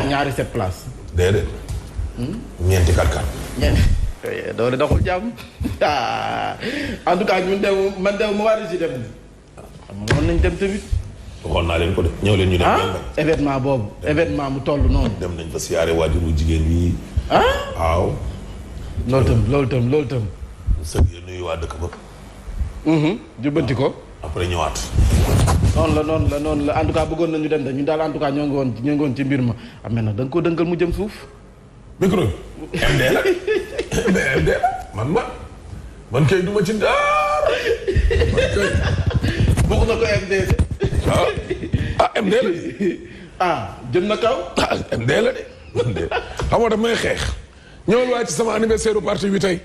ñaari 7 places. déedéet. ñeenti 4-4. ñeenti. doole doxul jàmm. en tout cas ñun man dem ma war a si dem. mën nañ dem tamit. waxoon naa leen ko de ñëw leen ñu dem. événement boobu. événement mu toll noonu. dem nañ fa siyaare waajuru jigéen wi. waaw. loolu tam. sëñ yi nuyu waa dëkk ba. jubbanti ko. après ñëwaat. noonu la en tout cas bëggoon nañu dem de ñun daal en tout cas ñoo ngi woon ci mbir ma am na nag da nga koo dëngal mu jëm suuf. micro bi. MD la MD la man kay duma ci dara. man kay. bokk na ko MD de. MD la jëm na kaw. MD la de. xam nga daf may xeex. ñëwal waaye ci sama anniversaire parti bi tey.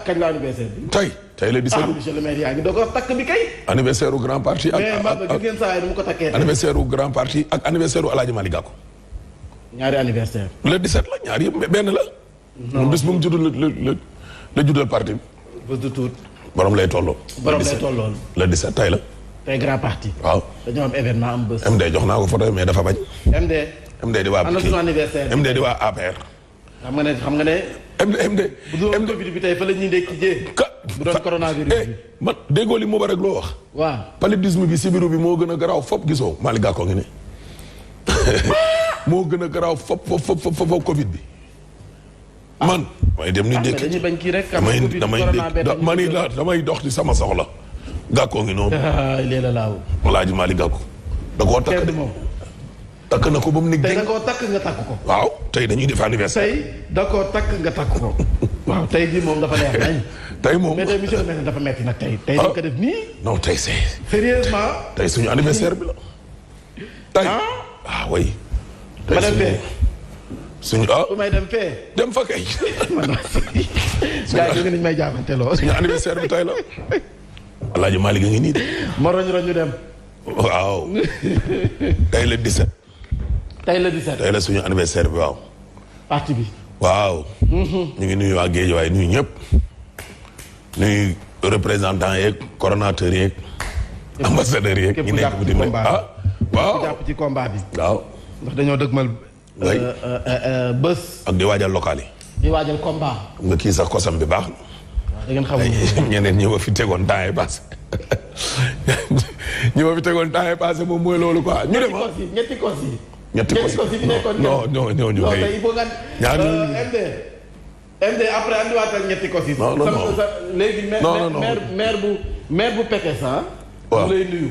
kañ la anniversaire bi. tey la 17. monsieur le maire yaa ngi doog a takk bi kay. anniversaire grand parti ak gis ngeen saa yi nu mu ko takkee. anniversaire grand parti ak anniversaire El Hadj Malick Gakou. ñaari anniversaire. le 17 la ñaari yëpp benn la. non bis bu mu juddul la juddal parti bi. bés du tuut. borom lay tolloo. le 17 tey la. tey grand parti. waaw dañoo am événement am bés. MD jox naa ko photo mais dafa bañ. MD di waa. ana sunu anniversaire. MD di waa APR. xam nga ne. MD. bu doon Covid bi tey fa la ñuy ndekki jee. bu doon coronavirus bi. man déggoo li mu ba rek loo wax. waaw paludisme bi sibiru bi moo gën a garaaw fop gisoo Malick Gakou ngi ne. moo gën a garaaw fop Covid bi. man. may dem ni ndekki dañuy bañ kii rek. damay dox ci sama soxla. Gakou ngi noonu. léegi laaw. Alaaji Malick Gakou. da koo takk de takk na ko ba mu nekk. tey da koo takk nga takk ko. waaw tey dañuy def anniversaire. tey da koo takk nga takk ko. waaw tey jii moom dafa leer nañ. tey moom mais tey monsieur le maire dafa metti nag tey. tey dañ ko def nii. non tey c'est. sérieusement. tey suñu anniversaire bi la. tey way. ma dem fee. suñu bu may dem fee. dem fa kay. gars yi nañ may jaabanteloo. suñu anniversaire bi tey la. Alaaji Malick a ngi nii de. ma roñ dem. waaw. tey la 17. tey la 17. tey la suñu anniversaire bi waaw. parti bi. waaw. ñu ngi nuyu waa Guédiawaye nuyu ñëpp. nuyu représentants yeeg coordonnateurs yeeg. ambassadeurs yeeg. ñu nekk bi di ne waaw jàpp ci combat bi. waaw. ndax dañoo dëgmal. bés. ak di waajal local yi. di waajal combat. nga kii sax kosam bi baax na. da ngeen xamul ñeneen ñi ma fi tegoon temps yi passé moom mooy loolu quoi. ñu dem ñetti kos yi. ñetti kos yi non ñu kay. tey il faut nga. ñaar MD après andiwaat ak ñetti kos yi. non léegi maire bu Pekes waaw lay nuyu.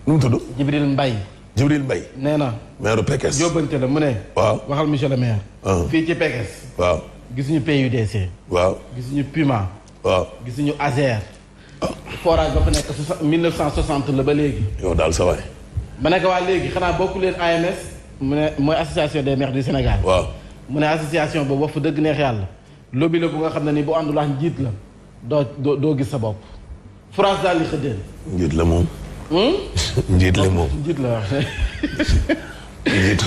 nu mu tudd. Jibril Mbaye. nee na. maire Pekes. yóbbante la mu ne. waaw waxal monsieur le maire. fii ci Pekes. waaw gisuñu PUDC. waaw gisuñu Puma. waaw gisuñu Azer. forage ba fa nekk 1960 la ba léegi. yow daal sa waay. ma nekk waa léegi xanaa bokku leen AMS. mu ne mooy association des maires du Sénégal. waaw mu ne association boobu wax fa dëgg neex yàlla. lobby la bu nga xam ne ni bu àndul ak njiit la doo gis sa bopp. France daal di xëddeen. njiit la moom. njiit la moom. njiit la wax.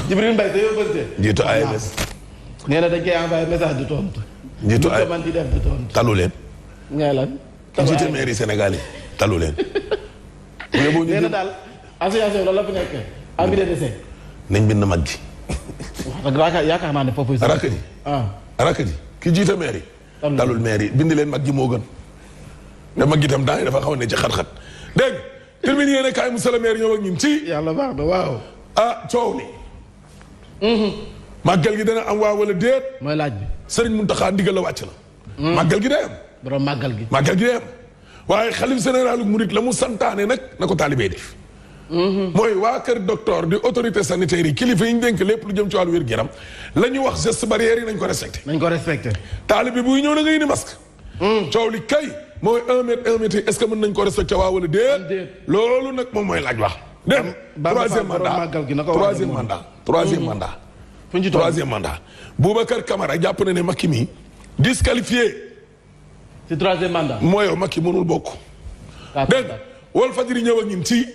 Jibril Mbaye te yóbbante. njiitu AMS. nee na dañ koy envoyé message du tontu. njiitu AMS man di def du tontu. talu leen. ngay lan. njiitu maire yi Sénégal yi talu leen. nee na daal association loolu la fi nekk. envie de décès. nañ bind mag ji. wax dëgg yaakaar naa ne foofu. rakk ji ki jiite maire yi. talul maire yi bind leen mag ji moo gën. ne mag ji tam daa dafa xaw a ne ci xat-xat. dégg nga terminé yéen a kaay monsieur le maire ñëw ak ñun ci. yàlla baax na waaw. coow li. màggal gi dana am waa wala déet. mooy laaj bi. Serigne Mountakha ndigal la wàcc na. màggal gi day am. borom màggal gi. màggal gi day am waaye xalif général murit la mu santaane nag na ko taalibee def. mooy waa kër docteur di autorité sanitaire yi kilifa yi ñu dénk lépp lu jëm ci wàllu wér-gu-yaram la ñu wax geste barrière yi nañ ko respecté. nañ ko respecté. taalibe buy ñëw na nga indi masque. coow li kay mooy 1 mètre est-ce que mën nañ ko respecté waa wala déet. loolu nag moom mooy laaj wax. dégg nga troisième mandat. Boubacar Camara jàpp na ne Macky mi disqualifié. ci troisième mandat. mooy yow Macky mënul bokk. dégg nga Walfadjri ñëw ak ñun ci.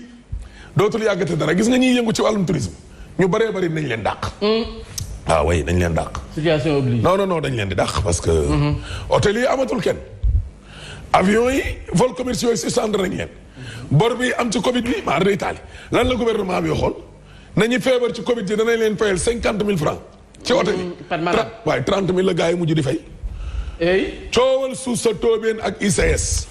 dootul yàggate dara gis nga ñuy yëngu ci wàllum tourisme ñu bëree bëri nañ leen dàq. waaw way dañ leen dàq. situation oblige. non dañ leen di dàq parce que. hôtel yi amatul kenn. avion yi vol commerciaux yi suspendre nañ leen. bor bi am ci Covid bi maa day taali lan la gouvernement bi waxoon nañu feebar ci Covid ji danañ leen fayal 50 000 francs. ci oto bi par malade waaye 30 000 la gars yi mujj di fay. coowal suuf sa Tobène ak ICS.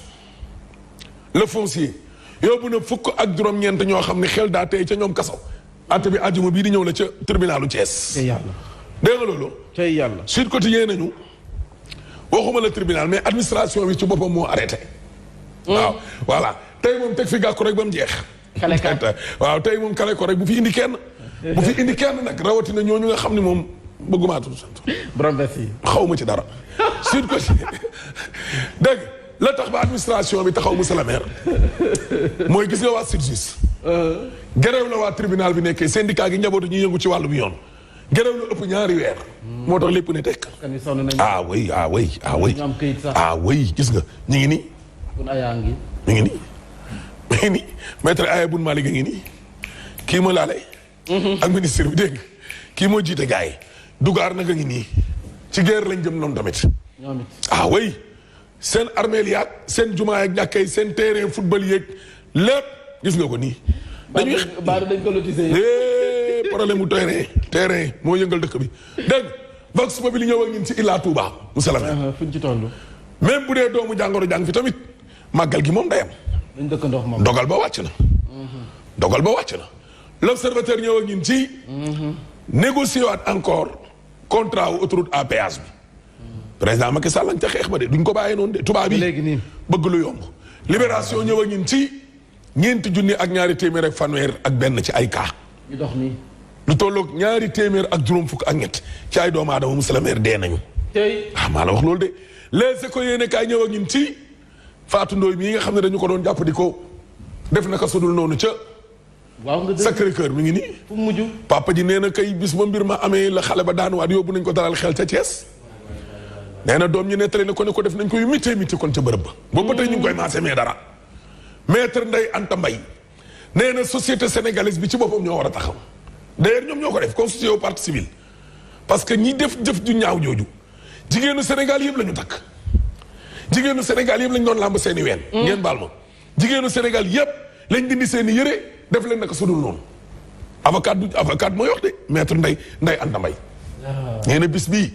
le foncier yóbbu na fukk ak juróom-ñeent ñoo xam ne xel daa tey ca ñoom kaso. àtte bi àjjuma bii di ñëw la ca tribunalu Thiès. tey yàlla. dégg nga loolu. tey yàlla. Sud Quotidien nañu waxuma la tribunal mais administration bi ci boppam moo arrêté. waaw voilà tey moom teg fi gàkku rek ba mu jeex. waaw tey moom kale ko rek bu fi indi kenn. bu fi indi kenn nag rawatina ñooñu nga xam ne moom bëgguma tudd sant. borom bés yi. xaw ma ci dara. Sud Quotidien dégg la tax ba administration bi taxaw monsieur le maire mooy gis nga waa SYTJUST. grève la waa tribunal bi nekkee syndicat gi njabootu ñu yëngu ci wàllu bi yoon. grève la ëpp ñaari weer. moo tax lépp ne tekk. ah oui ah oui ah oui. ah oui gis nga ñu ngi nii. Bun Aya ngi. mi ngi nii mi ngi nii maître Aya Bun Malick a ngi nii kii ma laale. ak ministre bi dégg nga kii moo jiite gars yi dugaar nag a ngi nii ci guerre lañ jëm noonu tamit. ah oui seen armeel yaag seen jumaa ak jàkka yi seen terrain football yeeg lépp gis nga ko nii. dañuy dañ ko lotisé. problème mu terrain moo yëngal dëkk bi dégg nga vox populi ñëw ak ñun ci Ila Touba. monsieur le maire fuñ ci toll. même bu dee doomu jàngoro jàng fi tamit màggal gi moom day am. dañ dëkk ndox moom. dogal ba wàcc na. dogal ba wàcc na. l'observateur ñëw ak ñun ci. négocier waat encore contrat wu autoroute à péage bi. président Macky Sall ca xeex ba de duñ ko bàyyee noonu de tubaab yi léegi nii bëgg lu yomb. libération ñëw ak ñun ci ñeenti junni ak ñaari téeméer ak fanweer ak benn ci ay cas. ñu dox nii. lu tolloog ñaari téeméer ak juróom fukk ak ñett ci ay doomu aadama monsieur le maire dee nañu. tey maa la wax loolu de les écoles yéene kaay ñëw ak ñun ci Fatou Ndoye mii nga xam ne dañu ko doon jàpp di ko def naka sudul noonu ca. waaw nga dëgg Sacré-Cœur mi ngi nii. fu mu mujj. papa ji nee na kay bis ba mbir ma amee la xale ba daanuwaat yóbbu nañ ko dalal xel ca Thiès. nee na doom ñi nettali na ko ne ko def nañ koy mité kon ca bërëb ba. boobu ba tey ñu ngi koy maase mais dara. maître Ndeye Anta Mbaye nee na société sénégalaise bi ci boppam ñoo war a taxaw. d'ailleurs ñoom ñoo ko def constitué au partie civile. parce que ñi def jëf ju ñaaw jooju jigéenu Sénégal yëpp la ñu takk. jigéenu Sénégal yëpp lañ doon làmb seen i ween. ngeen baal ma jigéenu Sénégal yëpp lañ dindi seen i yëre def leen naka sudul noonu. avocat mooy wax de maître Ndeye Anta Mbaye. nee na bis bii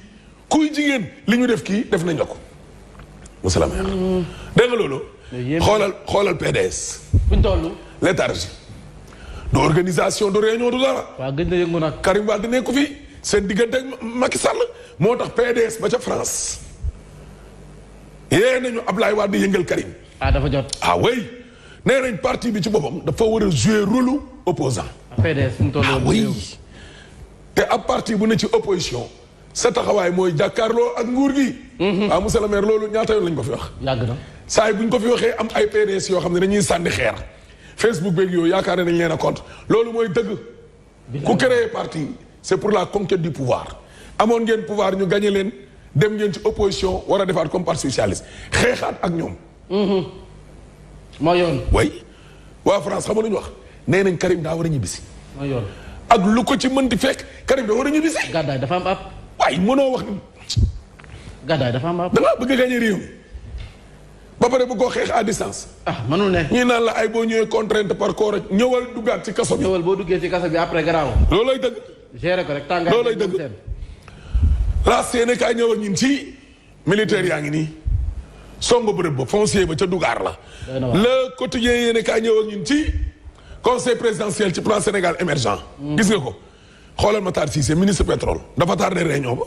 kuy jigéen li ñu def kii def nañ la ko. monsieur le maire. dégg nga loolu. xoolal PDS. fuñ toll. léthargie. du organisation du réunion du dara. waaw gëj na yëngu nag. Karim Wade nekku fi seen diggante ak Macky Sall moo tax PDS ba ca France. yee nañu Ablaye Wade yëngal Karim. dafa jot. oui nee nañ parti bi ci boppam dafa war a jouer rôle opposant. PDS fu mu toll oui te ab parti bu ne ci opposition sa taxawaay mooy jàkkaarloo ak nguur gi. waaw monsieur le maire loolu ñaata yoon lañ ko fi wax. yàgg na. saa yi bu ñu ko fi waxee am ay PDS yoo xam ne dañuy sànni xeer Facebook beeg yooyu yaakaar nañ leen a compte loolu mooy dëgg. ku créer parti c'est pour la conquête du pouvoir amoon ngeen pouvoir ñu gagné leen dem ngeen ci opposition war a defaat comme parti socialiste xeexaat ak ñoom. moo yoon. way waa France xam nga lu ñu wax nee nañ Karim daa war a ñibbisi. moo yoon. ak lu ko ci mënti fekk Karim daa war a ñibbisi. gàddaay dafa am ab. waaye mënoo wax ni. gàddaay dafa am ab. da ngaa bëgg a gagné réew mi ba pare bu ko xeex à distance. mënul ne. ñii naan la ay boo ñëwee contrainte par corps ak ñëwal duggaat ci kaso bi. ñëwal boo duggee ci kaso bi après garaaw. loolu lay dëgg. gérer ko rek tàngaay. loolu lay dëgg. la Sénégal ñëw ak ñun ci militaire yaa ngi nii songo bërëb ba foncier ba ca Dugaar la. le quotidien yéene kaay ñëw ak ñun ci conseil présidentiel ci plan Sénégal émergent. gis nga ko xoolal Matar Cissé ministre pétrole dafa tardé réunion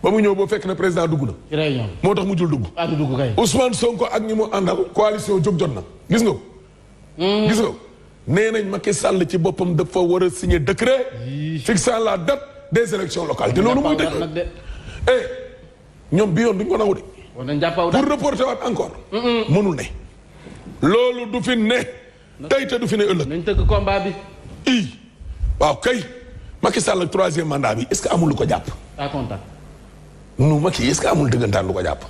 ba mu ñëw boo fekk na président dugg na. ci réunion moo tax mu jul dugg. du dugg kay. Ousmane Sonko ak ñi mu àndal coalition jóg jot na gis nga ko. gis nga ko nee nañ Macky Sall ci boppam dafa war a signer décret fixant la date des élections locales te loolu muy dëgg. ñoom bi yoon duñ ko nangu de. pour reporter waat encore. mënul ne. loolu du fi ne. tey te du fi ne ëllëg. nañ tëgg combat bi. waaw kay Macky Sall ak troisième mandat bi est-ce que amul lu ko jàpp. à contact. nu Macky est-ce que amul dëggantaan lu ko jàpp.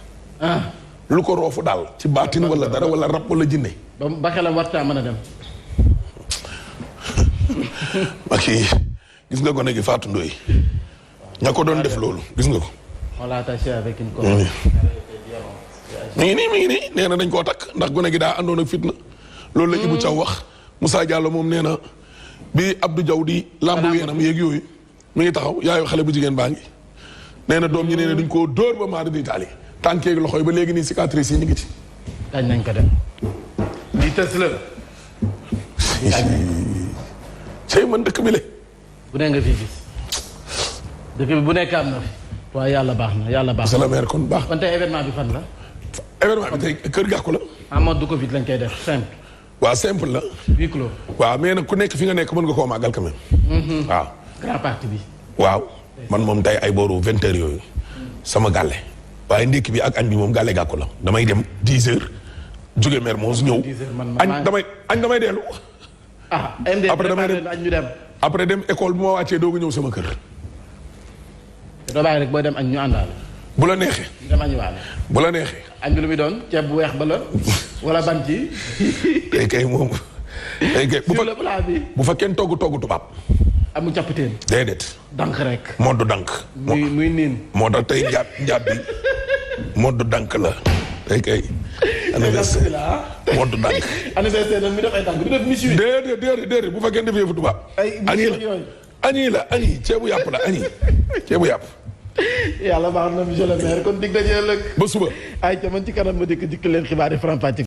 lu ko roofu daal ci baatin wala dara wala rab wala jinne. ba xelam warta mën a dem. Macky gis nga gone gi Fatou Ndoye ña ko doon def loolu gis nga ko. on l'a attaché avec une corde. mi ngi nii nee na dañ koo takk ndax gone gi daa àndoon ak fitna. loolu la Ibou Thiaw wax Moussa Diallo moom nee na bi Abdou Diaw di lamb weenam yeeg yooyu mi ngi taxaw yaayu xale bu jigéen baa ngi nee na doom ñi nee na duñ koo dóor ba maara di Italie tànkeeg loxo yi ba léegi nii cicatrice yi ñu ngi ci. dañ nañ ko dem. lii tës la. cey man dëkk bi le. bu ne nga fi gis. dëkk bi bu nekk am na fi. waaye yàlla baax na yàlla baax na. monsieur le maire kon baax. kon tey événement bi fan la. événement bi tey kër gàkku la. en mode du Covid lañ koy def simple. waaw simple la. huis clos. waaw mais nag ku nekk fi nga nekk mën nga koo màggal quand même. waaw. grand parti bi. waaw man moom tey ay booru 20 heures yooyu sama gàlle waaye ndékki bi ak añ bi moom gàlle gàkku la damay dem 10 heures jóge mer moom ñëw. 10 heures man añ damay dellu. après damay dem añ ñu dem. après dem école bi ma wàccee doogu ñëw sama kër. doo bàyyi rek booy dem añ ñu àndaale. bu la neexee. ñu dem añu waale. bu la neexee. añ bi lu muy doon ceeb bu weex ba la wala ban ci. tey kay moom. tey kay bu fa kenn togg tubaab. amu cappiteen. déedéet. dank rek. moddu dank. muy niin. moo tax tey njaat bi moddu dank la. tey kay. anniversaire moddu dank. anniversaire nag mi def ay dank du def monsieur. déedéet bu fa kenn defee fu tubaab. añi la ceebu yàpp la añi ceebu yàpp. yàlla baax na monsieur le maire kon dig dañee ëllëg. ba suba. ay ca man ci kanam ma dikk leen xibaar yi faram-fàcce